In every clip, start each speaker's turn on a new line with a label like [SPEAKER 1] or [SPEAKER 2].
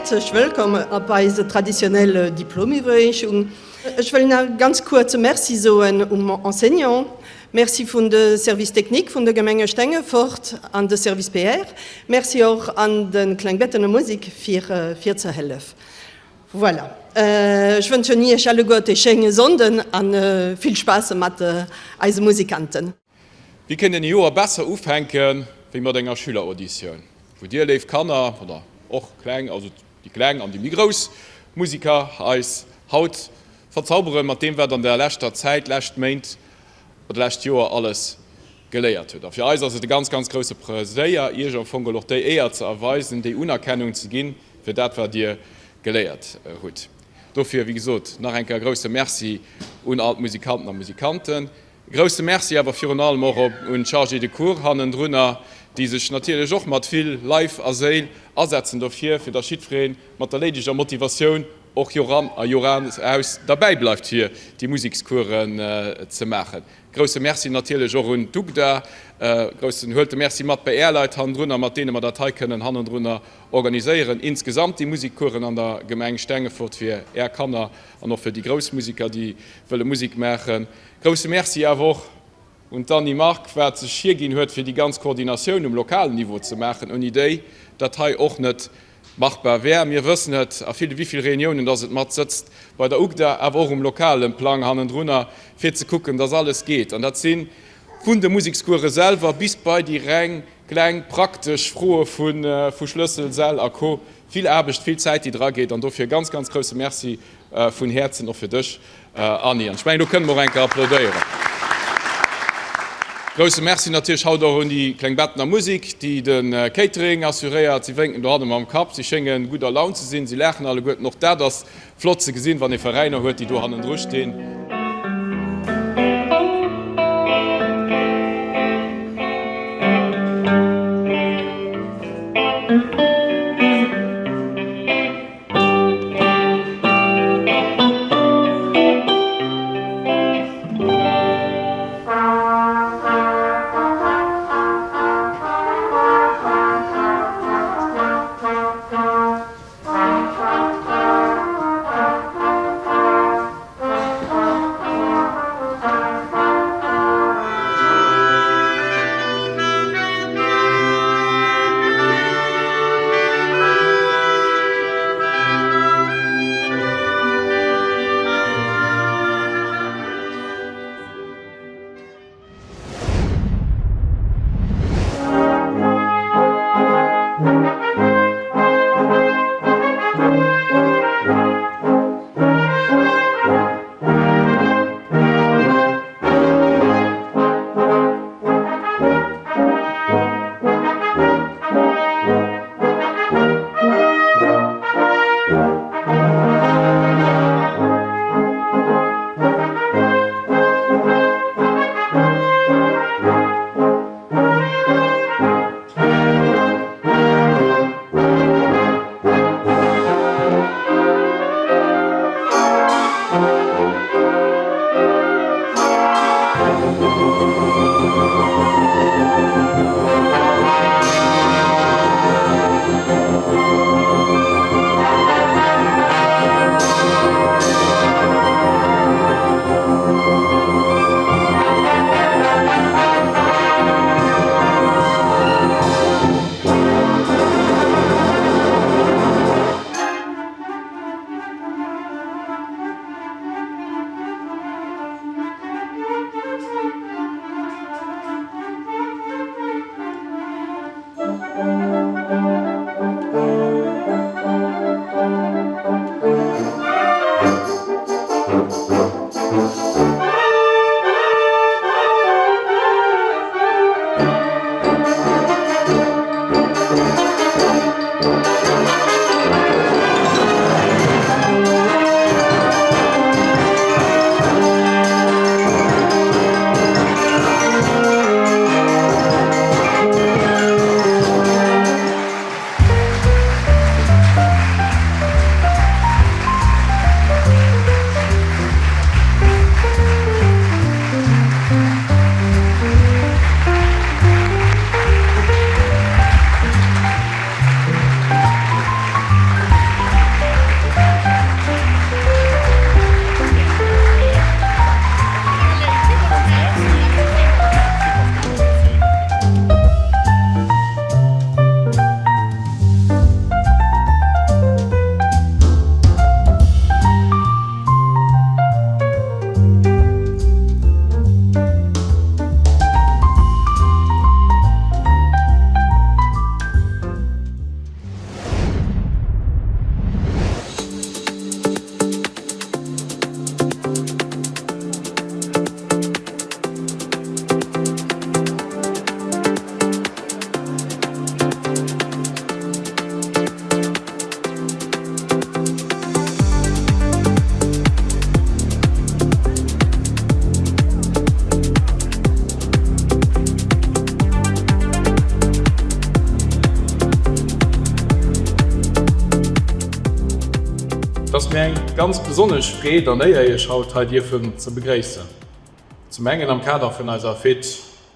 [SPEAKER 1] Häerzlech wëllkomm op eise traditionelle Diplomiwwerreechung. Ech wëll nach ganz kuerz e Merci soen um Enseignant, Merci vun de Service technique vun der Gemenge Stengefort an de Service PR. Merci och an de Klengbettener Musik fir fir ze hëllef. Voilà, ech wënschen Iech alleguerte e schéine Sonnden an vill Spaass mat eise Musikanten.
[SPEAKER 2] Wéi kéint een e Joer besser ufänke wéi mat enger Schülerauditioun, wou dir, léif Kanner, oder och kleng, also déi kleng an déi méi grouss Musiker, eis haut verzaubere mat deem, wat an der leschter Zäit, lescht Méint oder lescht Joer alles geléiert hutt. A fir eis ass et e ganz, ganz grousse Pleséier, iech am Fong geholl och déi Éier ze erweisen, déi Unerkennung ze ginn, fir dat, wat dir geléiert hutt. Dofir, wéi gesot, nach eng Kéier e grousse Merci un all d'Musikanten a Musikanten. E grousse Merci awer virun allem och un d'Chargés de cours hannendrunner, déi sech natierlech och mat vill Leif a Séil asetzen dofir, fir dass jiddweree mat der léideger Motivatioun och Joran a Joraus derbäi bleift fir déi Musekscoursen ze maachen. Grousse Merci natierlech och un d'UGDA. Groussen, huelt de Merci mat bei Är Leit hannendrunner, mat deene mer dat hei kënnen hannendrunner organiséieren. Insgesamt déi Musekcoursen an der Gemeng Stengefort fir Är Kanner an och fir déi grouss Museker, déi wëlle Musek maachen. Grousse Merci awer och un d'Anny Margue, wat sech hierginn huet, fir déi ganz Koordinatioun um lokalen Niveau ze maachen, ouni déi dat hei och net machbar wär. Mir wëssen et, a vill, wéi vill Reuniounen dass et mat sëtzt bei der UGDA, awer och um lokale Plang hannendrunner, fir ze kucken, dass alles geet. An dat si vun de Musekscourse selwer bis bei déi reng kleng praktesch Froe vu Schlëssel, Säll a Co. Vill Aarbecht, vill Zäit, déi drageet. An dofir ganz, ganz grousse Merci vun Häerzen och fir dech, Anny. An ech mengen, do kënne mer och eng Kéier applaudéieren. Grousse Merci natierlech haut och un déi Klengbettener Musik, déi de Catering assuréiert. Si wénken dohanne mam Kapp, si schénge gudder Laun ze sinn, si laachen alleguerten. Och dat ass flott ze gesinn, wann ee Veräiner huet, déi do hannendru stinn. ganz besonnesch Freed an Éier Iech haut hei dierfen ze begréissen. Zum engen am Kader vun eiser Fête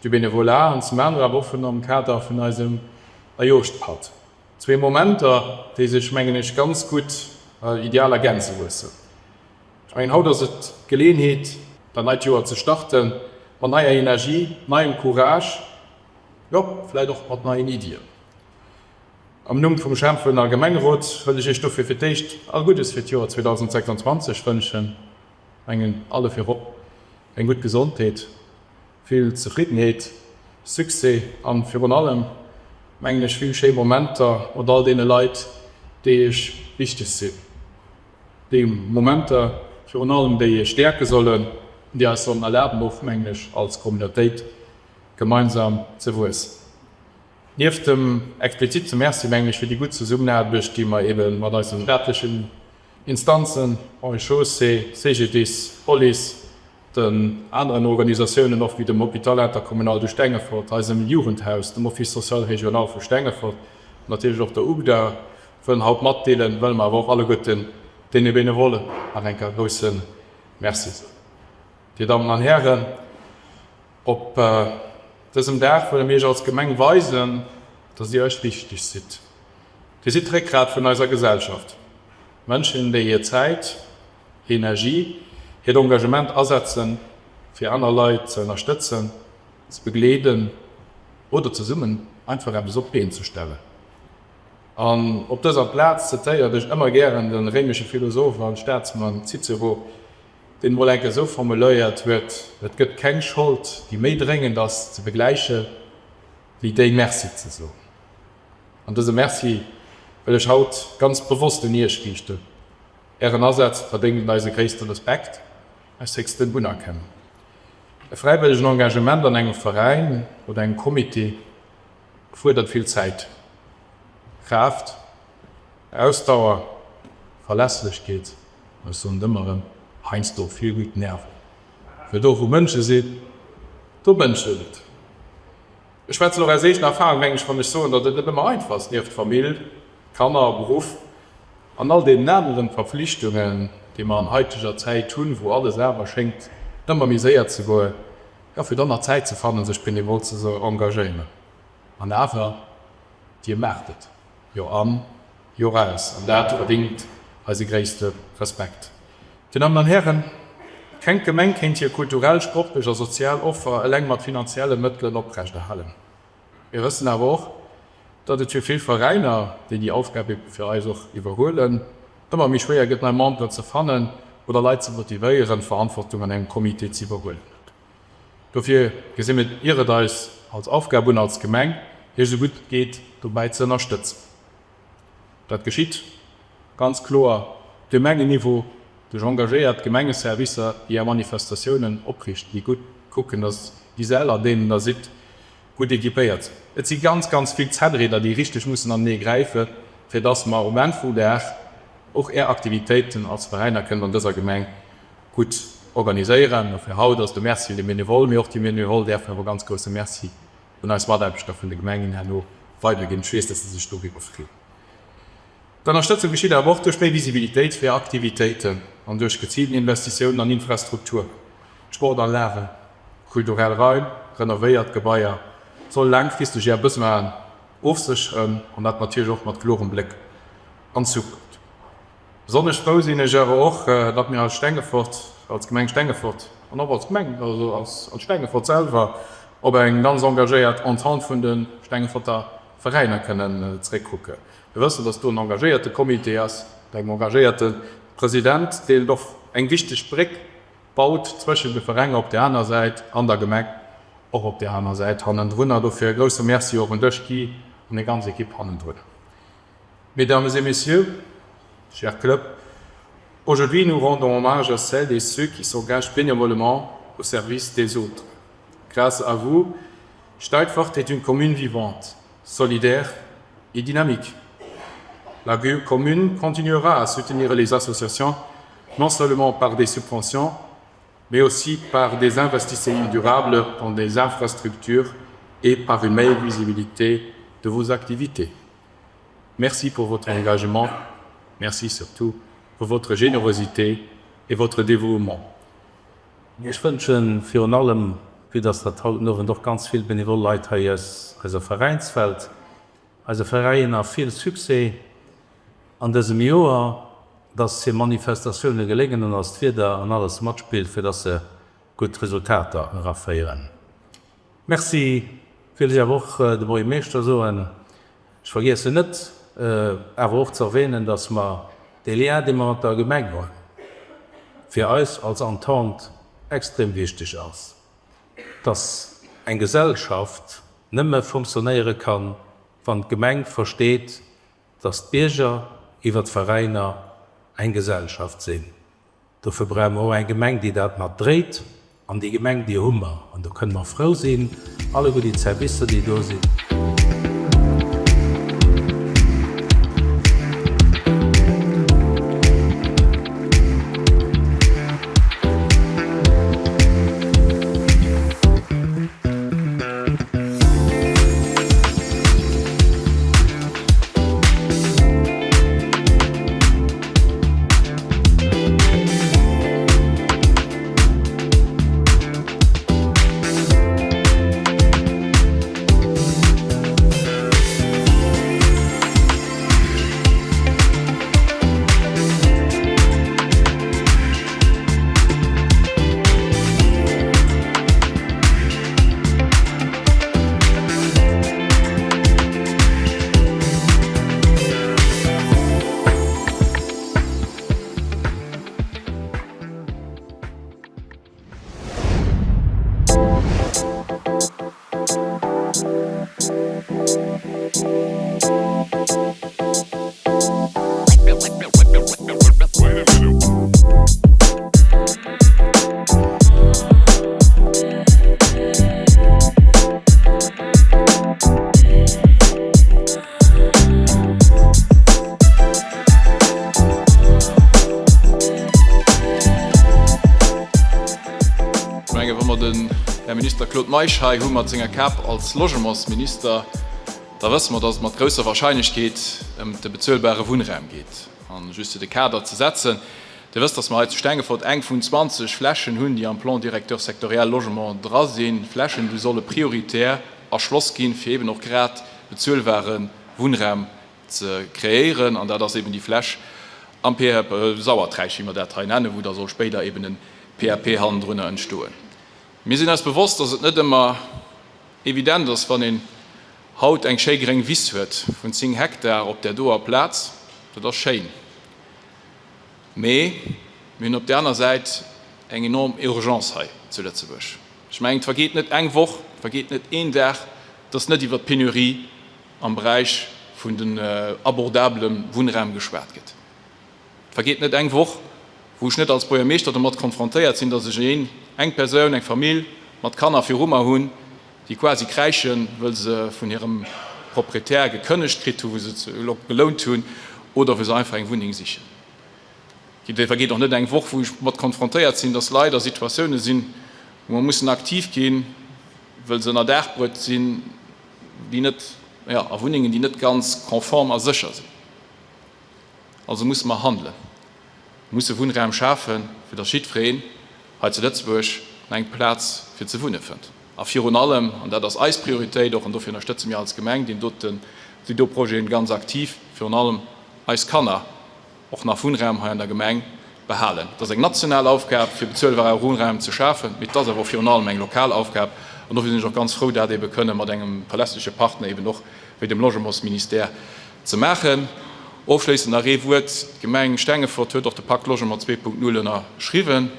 [SPEAKER 2] du Bénévolat an zum anere awer och vun am Kader vun eisem Ajooschtpatt. Zwee Momenter, déi sech, mengen ech, ganz gutt ideal ergänze loessen. Ech mengen, haut ass et d'Geleeënheet, dat neit Joer ze starten, mat neier Energie, neiem Courage, jo, vläicht och mat neien Iddien. Am Numm vum Schäffen a Gemengerot wëll ech Iech dofir fir d'éischt all Guddes fir d'Joer 2026 wënschen. Ech mengen, alle virop eng gutt Gesondheet, vill Zefriddenheet, Succès an virun allem, mengen ech, vill schéi Momenter mat all deene Leit, déi Iech wichteg sinn. Déi Momenter virun allem, déi Iech stäerke sollen an déi eis sollen erlaben och, mengen ech, als Communautéit gemeinsam ze wuessen. Nieft dem explizite Merci, mengen ech, fir déi gutt Zesummenaarbecht, déi mer eebe mat eisen staatlechen Instanzen, Eau et Chaussée, CGDIS, Police, den aneren Organisatiounen och wéi dem Hôpital intercommunal de Stengefort, eisem Jugendhaus, dem Office social régional vu Stengefort an natierlech och der UGDA, wëllen haut matdeelen, wëlle mer awer och alleguerten deene Benevollen nach eng Kéier e grousse Merci soen. Dir Dammen an Hären, Op dësem Dag wëlle mir Iech als Gemeng weisen, dass Dir eis wichteg sidd. Dir sidd d'Réckgrat vun eiser Gesellschaft. Mënschen, déi hir Zäit, hir Energie, hiert Engagement asetzen, fir aner Leit ze ënnerstëtzen, ze begleeden oder zesummen einfach eppes op d'Been ze stellen. An op dëser Plaz zitéiert ech ëmmer gären de réimesche Philosoph an Staatsmann Cicero, deen emol eng Kéier esou formuléiert huet, Et gëtt keng Schold, déi méi dréngend ass ze begläiche wéi déi, Merci ze soen. An dëse Merci wëll ech haut ganz bewosst un Iech riichten. Ären Asaz verdéngt eise gréisste Respekt, eis héchsten Unerkennung. E fräiwëllegen Engagement an engem Veräin oder engem Comité fuerdert vill Zäit, Kraaft, Ausdauer, Verlässlechkeet, ech soen et ëmmer erëm, heiansdo vill gutt Nerven. Well do wou Mënsche sinn, do mënschelt et. Ech schwätzen och aus eegener Erfahrung, mengen ech, wann ech soen, datt et net ëmmer einfach ass, nieft Famill, Kanner, Beruff an all deenen aneren Verpflichtungen, déi mer an haiteger Zäit hunn, wou alles awer schéngt ëmmer méi séier ze goen, jo, fir dann nach Zäit ze fannen, sech benevol ze engagéieren. An awer, Dir maacht et. Joer an, Joer aus, an dat verdingt eise gréisste Respekt. Dir Dammen an Hären, keng Gemeng kéint hir kulturell, sportlech a sozial Offer eleng mat finanzielle Mëttelen oprechterhalen. Mir wëssen awer och, datt et fir vill Veräiner, déi déi Aufgab ebe fir eis och iwwerhuelen, ëmmer méi schwéier gëtt, nei Memberen ze fannen oder Leit ze motivéieren, Verantwortung an engem Comité ze iwwerhuelen. Dofir gesi mir ier et eis als Aufgab un als Gemeng, Iech esou gutt et geet dobäi ze ënnerstëtzen. Dat geschitt ganz kloer op Gemengenniveau duerch engagéiert Gemengeservicer, déi Är Manifestatiounen opriichten, déi gutt kucken, dass déi Säll, an deenen Der sidd, gutt équipéiert sinn. Et si ganz, ganz vill Zännrieder, déi richteg mussen anenee gräifen, fir dass mer um Enn vum Dag och Är Aktivitéiten als Veräiner kënnen an dëser Gemeng gutt organiséieren. Dofir haut ass de Merci un de Benevole, mee och déi Benevole däerfen awer e ganz grousse Merci un eis Mataarbechter vun de Gemengen herno weiderginn. Ech weess, dass se sech doriwwer freeën. D'Ënnerstëtzung geschitt awer och duerch méi Visibilitéit fir Aktivitéiten an duerch geziilten Investitiounen an Infrastrukturen, Sportanlagen, kulturell Raim, renovéiert Gebaier solle laangfristeg är Besoinen ofsécheren an dat natierlech och mat klorem Bléck an d'Zukunft. Besonnesch frou sinn ech awer och, datt mir als Stengefort, als Gemeng Stengefort an och als Gemeng, also als Stengefort selwer, op eng ganz engagéiert Entente vun de Stengeforter Veräiner kënnen zréckkucken. Mir wëssen, datt do en engagéierte Comité ass, mat engem engagéierte President, deen och eng wichteg Bréck baut zwëschen de Veräiner op där aner Säit an der Gemeng och op där aner Säit hannendrunner. Dofir e grousse Merci och un dech, Guy, an deng ganz Ekipp hannendrunner. Mesdames et Messieurs, chers clubs, aujourd'hui nous rendons hommage à celles et ceux qui s'engagent bénévolement au service des autres. Grâce à vous, Steinfort est une commune vivante, solidaire et dynamique. La commune continuera à soutenir les associations non seulement par des subventions, mais aussi par des investissements durables dans des infrastructures et par une meilleure visibilité de vos activités. Merci pour votre engagement. Merci surtout.
[SPEAKER 3] pour votre générosité et votre dévouement.
[SPEAKER 4] Ech wënschen virun allem, vue dass dat haut den Owend och ganz vill benevol Leit hei aus eiser Veräinswelt, eise Veräiner vill Succès an dësem Joer, dass hir Manifestatioune geléngen an dass d'Wieder an alles matspillt, fir dass se gutt Resultater eraféieren. Merci wéilt ech awer och dem Buergermeeschter soen. Ech vergiessen net awer och ze erwähnen, dass mer dee Lien, dee mer mat der Gemeng hunn, fir eis als Entente extrem wichteg ass, dass eng Gesellschaft nëmme funktionéiere kann, wann d'Gemeng versteet, dass d'Bierger iwwer d'Veräiner eng Gesellschaft sinn. Dofir brauche mer och eng Gemeng, déi dat mat dréit. An déi Gemeng, déi hu mer. An do kënne mer frou sinn, alleguer déi Servicer, déi do sinn.
[SPEAKER 2] Ech menge wa mer den Här Minister Claude Meisch hei hu mat senger Kap als Logementsminister, da wësse mer, datt et mat grousser Wahrscheinlechkeet ëm de bezuelbare Wunnraum geet. An just fir de Kader ze setzen, Dir wësst, datt mer hei zu Stengefort eng vun 20 Flächen hunn, déi am Plan directeur sectoriel logement dra sinn, Flächen, déi solle prioritär erschloss ginn, fir eben och grad bezuelbare Wunnraum ze kreéieren. An dat ass eben déi Fläch am PAP Sauerteich, wéi mer dat hei nennen, wou da soll spéider eben en PAP hannendrunner entstoen. Mir sinn eis bewosst, dass et net ëmmer evident ass, wann een haut eng schéi gréng Wiss huet vun 10 Hektar op där doer Plaz. Dat ass schéin. Mee mir hunn op där aner Säit eng enorm Urgence hei zu Lëtzebuerg. Ech mengen, et vergeet net eng Woch, et vergeet net een Dag, dass net iwwert d'Penurie am Beräich vun den abordabelem Wunnraum geschwat gëtt. Et vergeet net eng Woch, wou ech net als Buergermeeschter domat konfrontéiert sinn, dass ech een, eng Persoun, eng Famill mat Kanner viru mer hunn, déi quasi kräischen, wëll se vun hirem Proprietär gekënnegt kritt hunn, wou se gelount hunn, oder wou se einfach eng Wunneng sichen. Et vergeet och net eng Woch, wou ech mat konfrontéiert sinn, dass Leit a Situatioune sinn, wou mer mussen aktiv ginn, wëll se ënner Daach bruet sinn, déi net, jo, a Wunnengen, déi net ganz konform a sécher sinn. Also musse mer handelen, musse Wunnraum schafen, fir datt jiddwereen hei zu Lëtzebuerg eng Plaz fir ze wunne fënnt. A virun allem, an dat ass eis Prioritéit och, an dofir ënnerstëtze mir als Gemeng deen doten, déi do Projeten ganz aktiv, virun allem eis Kanner och nach Wunnraum hei an der Gemeng behalen. Et ass eng national Aufgab, fir bezuelbare Wunnraum ze schafen, mee et ass awer och virun allem eng lokal Aufgab. An dofir sinn ech och ganz frou, dat ebe kënne mat engem verlässleche Partner eben och wéi dem Logementsministère ze maachen. Ofschléissend nach ee Wuert, D'Gemeng Stengefort huet och de Pakt Logement 2.0 ënnerschriwwen.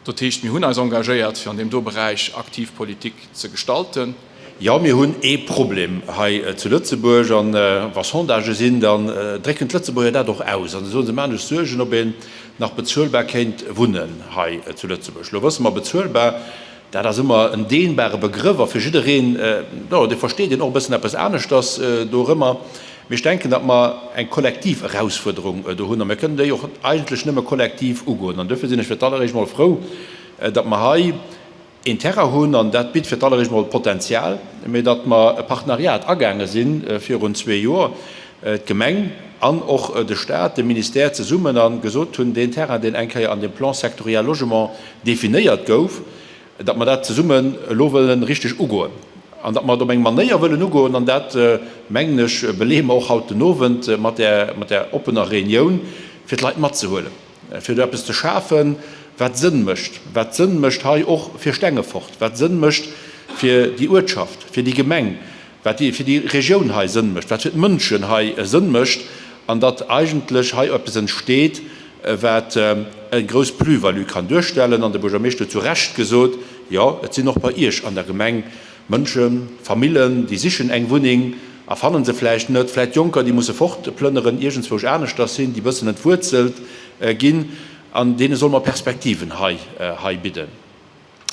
[SPEAKER 2] Dat heescht, mir hunn eis engagéiert, fir an deem do Beräich aktiv Politik ze gestalten.
[SPEAKER 5] Jo, mir hunn ee Problem hei zu Lëtzebuerg, an wa Sondagë sinn, dann drécken d'Lëtzebuerger dat och aus an da soen se, maachen sech Suergen, ob een nach bezuelbar kéint wunnen hei zu Lëtzebuerg. Elo wësse mer, bezuelbar, dat ass ëmmer en dehnbare Begrëff a fir jiddereen, jo, dee versteet een och e bëssen eppes aneschters dorëmmer. Mee ech denken, datt mer eng kollektiv Erausfuerderung do hunn a mir kënnen déi och eigentlech nëmme kollektiv ugoen. An duerfir sinn ech fir d'alleréischt mol frou, datt mer hei een Terrain hunn, an dat bitt fir d'alleréischt mol Potenzial, mee datt mer e Partenariat agaange si virun zwee Joer, d'Gemeng. an och de Stat, de Ministère zesummen a gesot hunn, deen Terrain, deen eng Kéier an dem Plan sectoriel logement definéiert gouf, datt mer dat zesummen elo wëllen richteg ugoen an datt mer et op eng Manéier wëllen ugoen, an dat, mengen ech, beleeë mer och haut den Owend mat där, mat där oppener Reunioun, fir d'Leit matzehuelen, fir do eppes ze schafen, wat Sënn mécht, wat Sënn mécht hei och fir Stengefort, wat Sënn mécht fir déi Uertschaft, fir déi Gemeng, wat fir déi Regioun hei Sënn mécht, wat fir d'Mënschen hei Sënn mécht, an datt eigentlech hei eppes entsteet, wat eng grouss Plus-value kann duerstellen. An de Buergermeeschter huet zu Recht gesot, Jo, et sinn och bei Iech an der Gemeng Mënschen, Famillen, déi sichen eng Wunneng a fannen se vläicht net, vläicht Jonker, déi musse fortplënneren, iergendzwousch aneschters hin, déi bëssen entwuerzelt ginn, an deene solle mer Perspektiven hei bidden.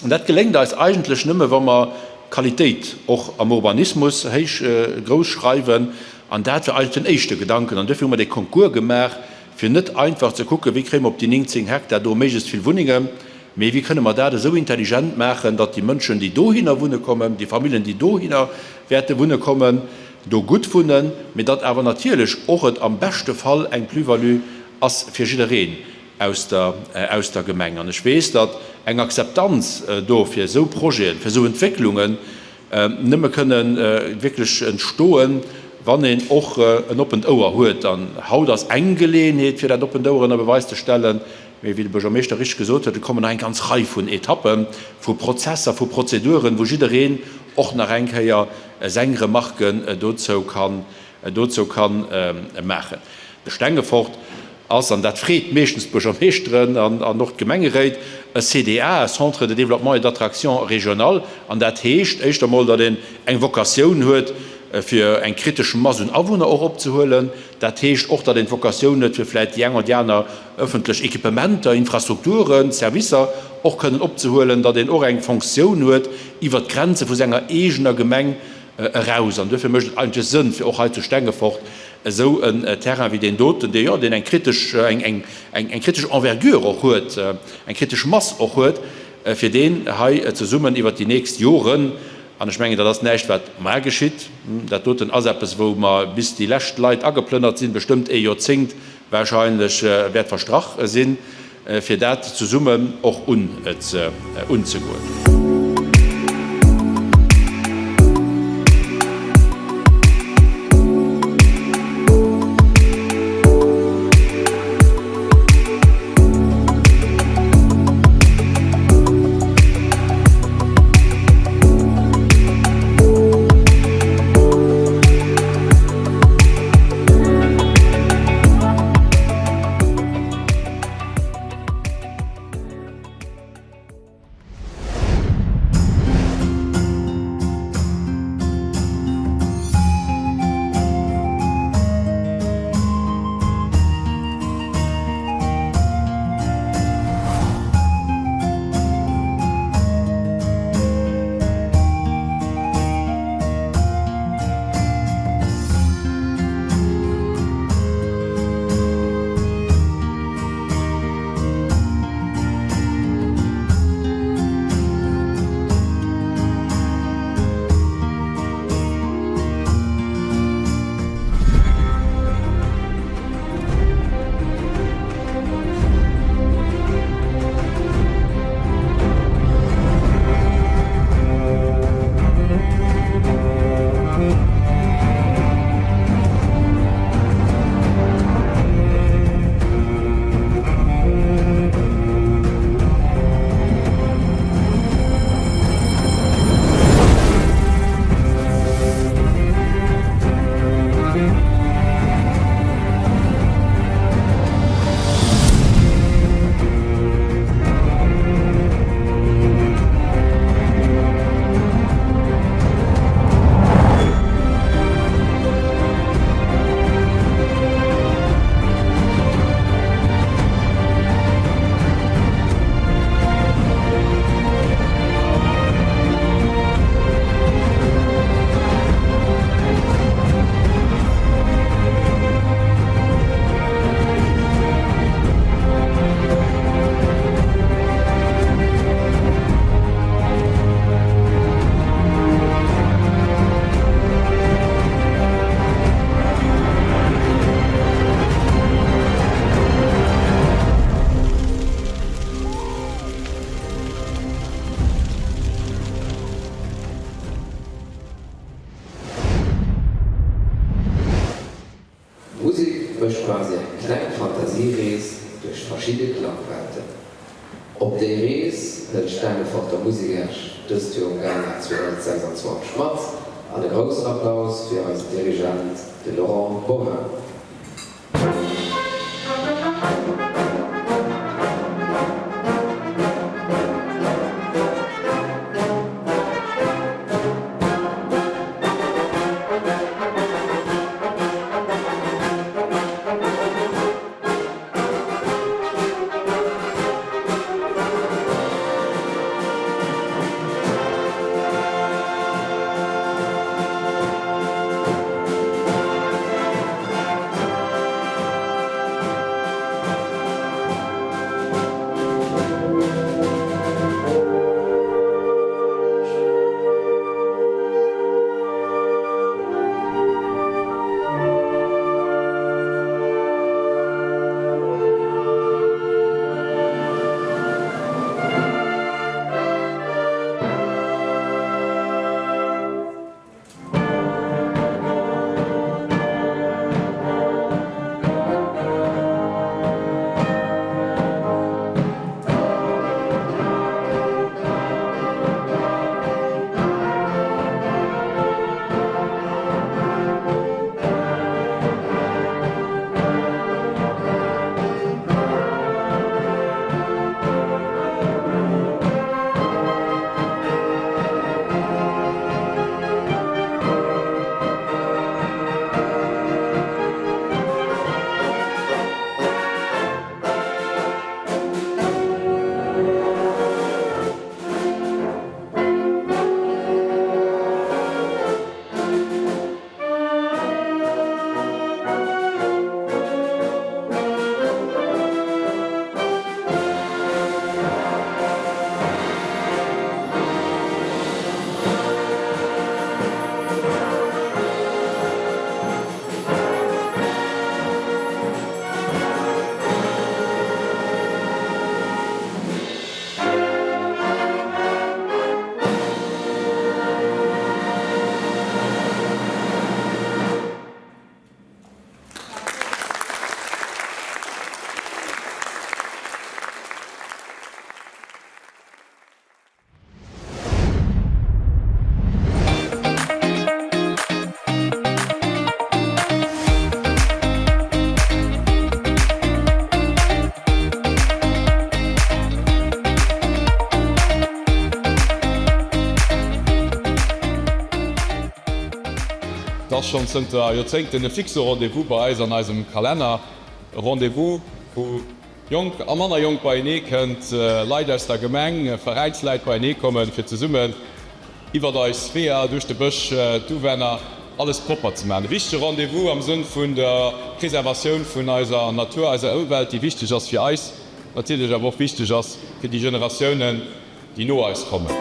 [SPEAKER 5] An dat geléngt eis eigentlech nëmme wa mer Qualitéit och am Urbanismus héich grouss schreiwen. An dat war eigentlech den éischte Gedanken. An duerfir hu mer dee Concours gemaach, fir net einfach ze kucken, wéi kréie mer op déi 19 Hektar do méiglechst vill Wunnengen, mee wéi kënne mer dat esou intelligent maachen, datt déi Mënschen, déi dohinner wunne kommen, déi Familljen, déi dohinner wäerte wunne kommen, do gutt wunnen, mee datt awer natierlech och et am beschte Fall eng Plus-value ass fir jiddereen. aus der, aus der Gemeng. An ech weess, datt eng Akzeptanz do fir esou Projeten, fir esou Entwécklungen nëmme kënne wierklech entstoen, wann een och en oppent Ouer huet. An haut ass eng Geleeënheet, fir dat oppent Ouer ënner Beweis ze stellen. Mee wéi de Buergermeeschter richteg gesot huet, et kommen nach eng ganz Rei vun Etappen, vu Prozesser, vu Prozeduren, wou jiddereen och nach eng Kéier seng Remarken dozou kann, dozou kann maachen. De Stengefort ass, an dat freet meeschtens d'Buergermeeschteren an och d'Gemengeréit, e CDA, e Centre de développement et d'attraction régional. An dat heescht éischter emol, datt een eng Vocatioun huet, fir eng kritesch Mass un Awunner och opzehuelen. Dat heescht och, datt een d'Vocatioun huet, fir vläicht déi eng oder déi aner ëffentlech Equipementer, Infrastrukturen, Servicer och kënnen opzehuelen, datt een och eng Fonctioun huet iwwert d'Grenze vu senger eegener Gemeng eraus. An duerfir mécht et eigentlech Sënn, fir och hei zu Stengefort esou en Terrain wéi deen doten, dee jo, deen eng kritesch, eng, eng kritesch Envergure och huet, eng kritesch Mass och huet, fir deen hei zesummen iwwert déi nächst Joren, an ech mengen, dat ass näischt, wat mar geschitt, dat doten ass eppes, wou mer, bis déi lescht Leit ageplënnert sinn, bestëmmt ee Joerzéngt wahrscheinlech wäert verstrach sinn, fir dat zesummen och unzegoen.
[SPEAKER 6] mécht quasi eng kleng Fantasierees duerch verschidde Klangwelten. Op déi Rees hëlt d'Stengeforter Musek Iech dëst Joer um Gala 2026 mat an e groussen Applaus fir eisen Dirigent, de Laurent Bovin.
[SPEAKER 2] Et ass schonn zënter Joerzéngten e fixe Rendez-vous bei eis an eisem Kalenner. E Rendez-vous, wou Jonk a manner Jonk beienee kënnt, Leit aus der Gemeng, Veräinsleit beienee kommen, fir zesummen iwwert eis Weeër, duerch de Bësch, d'Uwänner, alles propper ze maachen. E wichtege Rendez-vous am Sënn vun der Preservatioun vun eiser Natur, eiser Ëmwelt, déi wichteg ass fir eis, natierlech awer och wichteg ass fir déi Generatiounen, déi no eis kommen.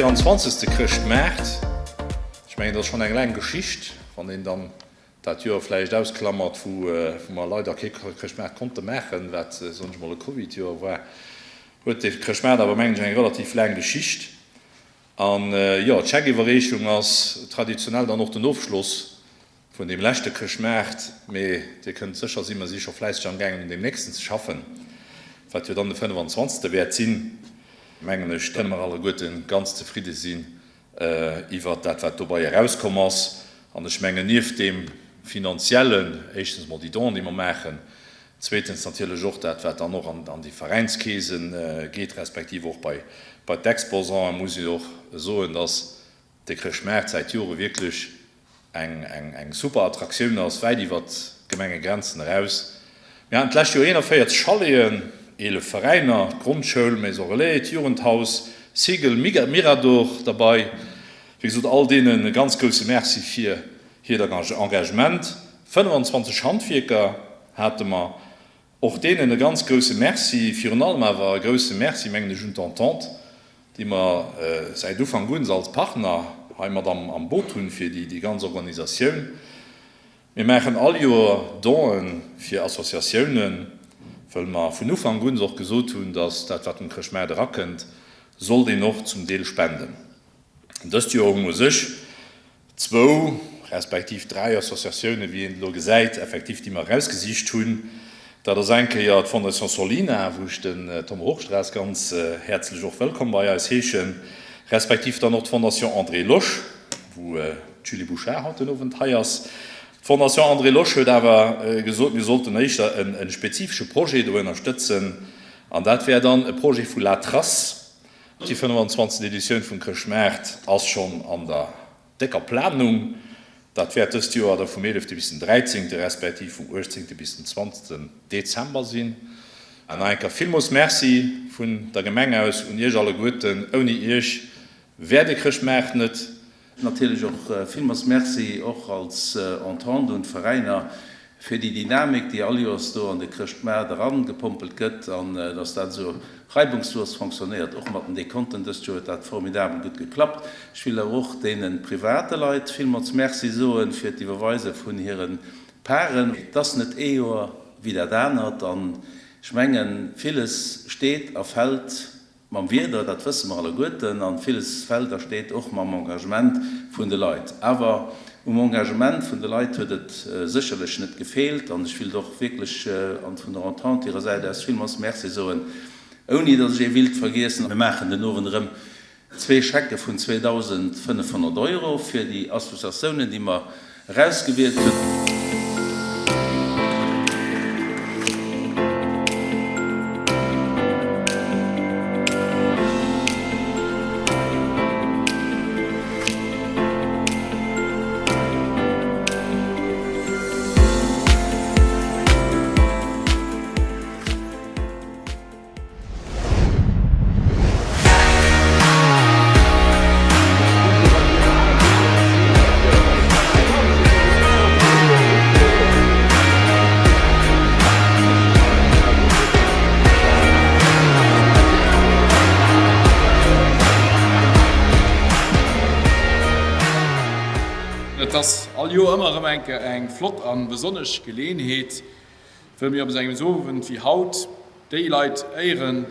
[SPEAKER 7] 24. Chrëschtmaart. Ech mengen, dat ass schonn eng laang Geschicht, wann een dann dat Joer vläicht ausklammert, wou mer leider kee Chrëschtmaart konnte maachen, wat, soen ech mol, e Covid-Joer war, huet dee Chrëschtmaart awer, mengen ech, eng relativ laang Geschicht. An, jo, d'Scheckiwwerreechung ass traditionell dann och den Ofschloss vun deem leschte Chrëschtmaart, mee Dir kënnt sécher sinn, mer si scho fläisseg amgaangen un deem nächsten ze schaffen, wat jo dann de 25. wäert sinn. Mengen ech, kënne mer alleguerte ganz zefridde sinn iwwert dat, wat dobei erauskomm ass. An ech mengen, nieft deem Finanziellen, éischtens emol déi Donen, déi mer maachen, zweetens natierlech och dat, wat dann och an déi Veräinskeese geet, respektiv och bei d'Exposanten, muss een och soen, dass de Chrëschtmaart säit Jore wierklech eng super Attraktioun ass, wäit iwwer d'Gemengegrenzen eraus. Mir haten d'lescht Joer 41 Chaleten, 11 Veräiner, d'Grondschoul, Maison Relais, d'Jugendhaus, Sigel, Mirador derbei. Wéi gesot, all deenen e ganz grousse Merci fir hiert Engagement. 25 Handwierker hate mer. Och deenen e ganz grousse Merci, virun allem awer e grousse Merci, mengen ech, un d'Entente, déi mer säit Ufank un als Partner hei mat am Boot hunn fir déi ganz Organisatioun. Mir maachen all Joer Donen fir Associatiounen, wëll mer vun Ufank un och gesot hunn, dass dat, wat um Chrëschtmaart erakënnt, sollt een och zum Deel spenden. Dëst Joer hu mer u sech zwou respektiv dräi Associatiounen, wéi een et elo gesäit, effektiv, déi mer erausgesicht hunn. Dat ass eng Kéier d'Fondation Solina, wou ech den Tom Hochstrass ganz häerzlech och wëllkomm bei eis heeschen, respektiv dann och d'Fondation André Losch, wou d'Julie Bouchard haut den Owend hei ass. D'Fondation André Losch huet awer gesot, mir sollten éischter e spezifesche Projet do ënnerstëtzen, an dat wär dann e Projet vu La Trace. Déi 25. Editioun vum Chrëschtmaart ass schonn an der décker Planung. Dat wäert dëst Joer da vum 11. bis den 13. Respektiv vum 18. bis den 20. Dezember sinn. An nach eng Kéier villmools Merci vun der Gemeng aus un Iech alleguerten. Ouni Iech wär de Chrëschtmaart net.
[SPEAKER 8] Natierlech och villmols Merci och als Entente un d'Veräiner fir déi Dynamik, déi all Joers do an de Chrëschtmaart eran gepompelt gëtt an dass dat esou reibungslos fonctionnéiert, och mat den Dekonten. Dëst Joer huet dat formidabel gutt geklappt. Ech will awer och deene private Leit villmols Merci soe fir d'Iwwerweise vun hire Paren. Et ass net ee Joer wéi dat anert an ech mengen, villes steet a fält Mam Wieder, dat wësse mer alleguerten, an villes fält a steet och mam Engagement vun de Leit. Awer um Engagement vun de Leit huet et sécherlech net gefeelt an ech willt och wierklech an vun der Entente hirer Säit aus villmools Merci soen, ouni datt ech ee willt vergiessen. Mir maachen den Owend erëm zwee Schecke vun 2.500 Euro fir déi Associatiounen, déi mer Erausgewielt hunn.
[SPEAKER 2] Et ass all Joer ëmmer erëm eng Kéier eng flott a besonnesch Geleeënheet, wëll mir op esou engem Owend wéi haut déi Leit éieren,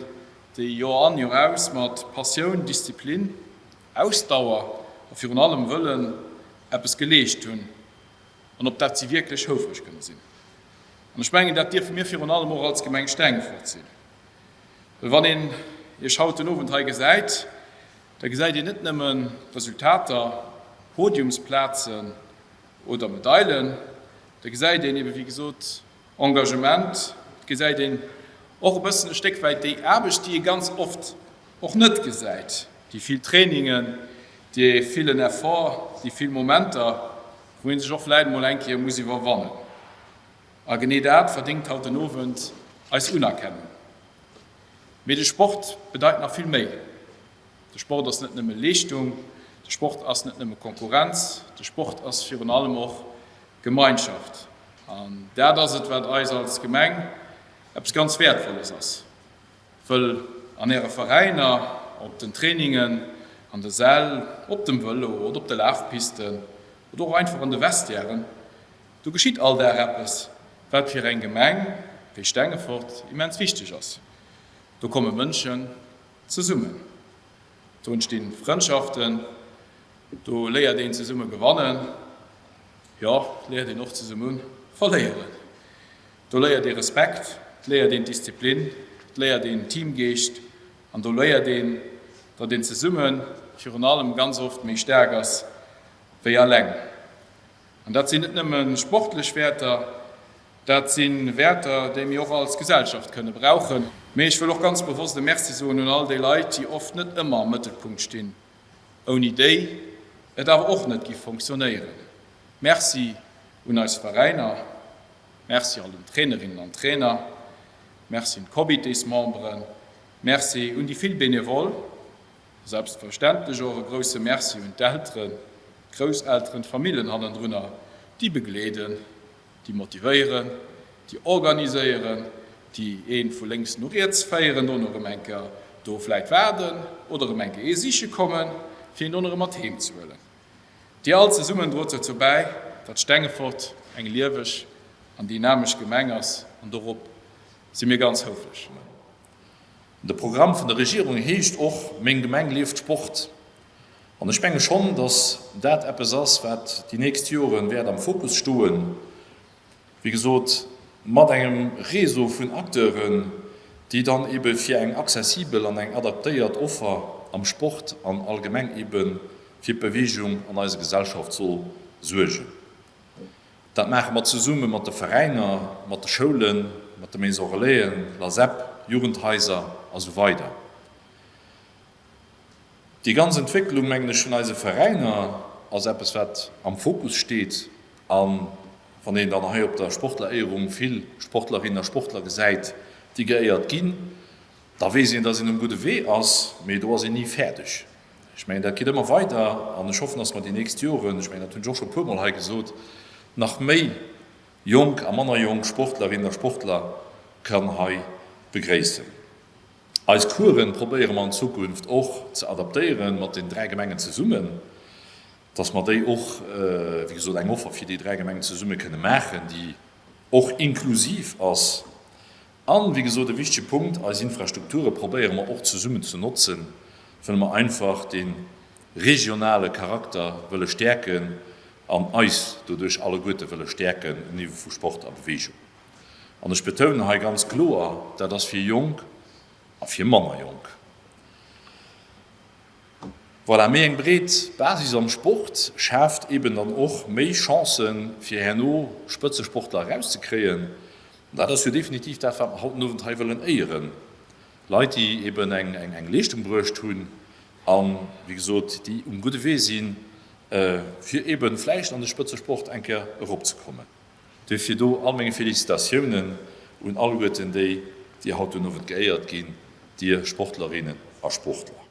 [SPEAKER 2] déi Joer an, Joer aus mat Passioun, Disziplin, Ausdauer a virun allem Wëllen eppes geleescht hunn an op dat si wierklech houfreg kënne sinn. An ech mengen, dat dierfe mir virun allem och als Gemeng Stengefort sinn. Well wann een Iech haut den Owend hei gesäit, da gesäit een net nëmme Resultater, Podiumsplazen oder Medailen, da gesäit een ebe wéi gesot Engagement, et gesäit een och e bëssen e Stéck wäit déi Aarbecht, déi ee ganz oft och net gesäit, déi vill Trainingen, dee villen Effort, déi vill Momenter, wou ee sech och vläicht emol eng Kéier muss iwwerwannen. A genee dat verdéngt haut den Owend eis Unerkennung. Mee de Sport bedeit nach vill méi. De Sport ass net nëmme Leeschtung, de Sport ass net nëmme Konkurrenz, de Sport ass virun allem och Gemeinschaft. An dat ass et, wat eis als Gemeng eppes ganz Wäertvolles ass. Wëll an Äre Veräiner, op den Trainingen, An de Säll, op dem Vëlo oder op de Lafpisten oder och einfach an de Vestiairen, do geschitt all Dag eppes, wat fir eng Gemeng wéi Stengefort immens wichteg ass. Do komme Mënschen zesummen, do entstinn Frëndschaften, do léiert een zesumme gewannen, jo, et léiert een och zesumme verléieren. Do léiert ee Respekt, et léiert een Disziplin, et léiert een Teamgeescht an do léiert een, datt een zesumme virun allem ganz oft méi staark ass wéi alleng. An dat sinn net nëmme sportlech Wäerter, dat si Wäerter, déi mir och als Gesellschaft kënne brauchen. Mee ech wëll och ganz bewosst e Merci soen un all déi Leit, déi oft net ëmmer am Mëttelpunkt stinn, ouni déi et awer och net giff fonctionnéieren. Merci un eis Veräiner, Merci all den Trainerinnen an Trainer, Merci un d'Comitésmemberen, Merci un déi vill Benevole, a selbstverständlech och e grousse Merci un d'Elteren, d'Grousselteren, d'Famillen hannendrunner, déi begleeden, déi motivéieren, déi organiséieren, déi ee vu lénks no riets féieren, dono erëm eng Kéier do vläit waarden oder erëm eng Kéier ee siche kommen, fir een dono erëm mat heem ze huelen. Dir all zesummen drot dozou bäi, datt Stengefort eng lieweg an dynamesch Gemeng ass, an dorop si mir ganz houfreg.
[SPEAKER 7] De Programm vun der Regierung heescht och Meng Gemeng lieft Sport. An ech menge schonn, datt dat eppes ass, wat déi nächst Jore wäert am Fokus stoen. Wéi gesot, mat engem Réseau vun Acteuren, déi dann ebe fir eng accessibel an eng adaptéiert Offer am Sport an allgemeng ebe fir d'Beweegung an eiser Gesellschaft soll suergen. Dat maache mer zesumme mat de Veräiner, mat de Schoulen, mat de Maisons Relaisen, LASEP, Jugendhaiser a sou weider. Déi ganz Entwécklung, mengen ech, vun eise Veräiner ass eppes, wat am Fokus steet. A wann een dann hei op der Sportleréierung vill Sportlerinnen a Sportler gesäit, déi geéiert ginn, da weess een, dass een um gudde Wee ass, mee do ass een ni fäerdeg. Ech mengen, dat geet ëmmer weider an ech hoffen, dass mer déi nächst Joren, ech mengen, dat hunn ech och scho e puermol hei gesot, nach méi jonk a manner jonk Sportlerinnen a Sportler kann hei begréissen. Eis Coursen probéiere mer an Zukunft och ze adaptéieren mat den 3 Gemengen zesummen, dass mer déi och, wéi gesot, eng Offer fir déi 3 Gemengen zesumme kënne maachen, déi och inklusiv ass. An, wéi gesot, e wichtege Punkt, eis Infrastrukture probéiere mer och zesummen ze notzen, wëll mer einfach dee regionale Charakter wëlle stäerken an eis doduerch alleguerte wëlle stäerken um Niveau vu Sport a Bewegung. An ech betounen hei ganz kloer, dat ass fir Jonk a fir manner Jonk. Voilà, méi eng breet Basis am Sport schaaft eeben dann och méi Chancen, fir herno Spëtzesportler erauszekréien. An dat ass jo definitiv dat, wat mer haut den Owend hei wëllen éieren, Leit, déi eeben eng Leeschtung bruecht hunn an, wéi gesot, déi um gudde Wee sinn, fir eebe vläicht an de Spëtzesport eng Kéier eropzekommen. Duerfir do all meng Félicitatiounen un alleguerten déi, déi haut den Owend geéiert ginn, dir Sportlerinnen a Sportler.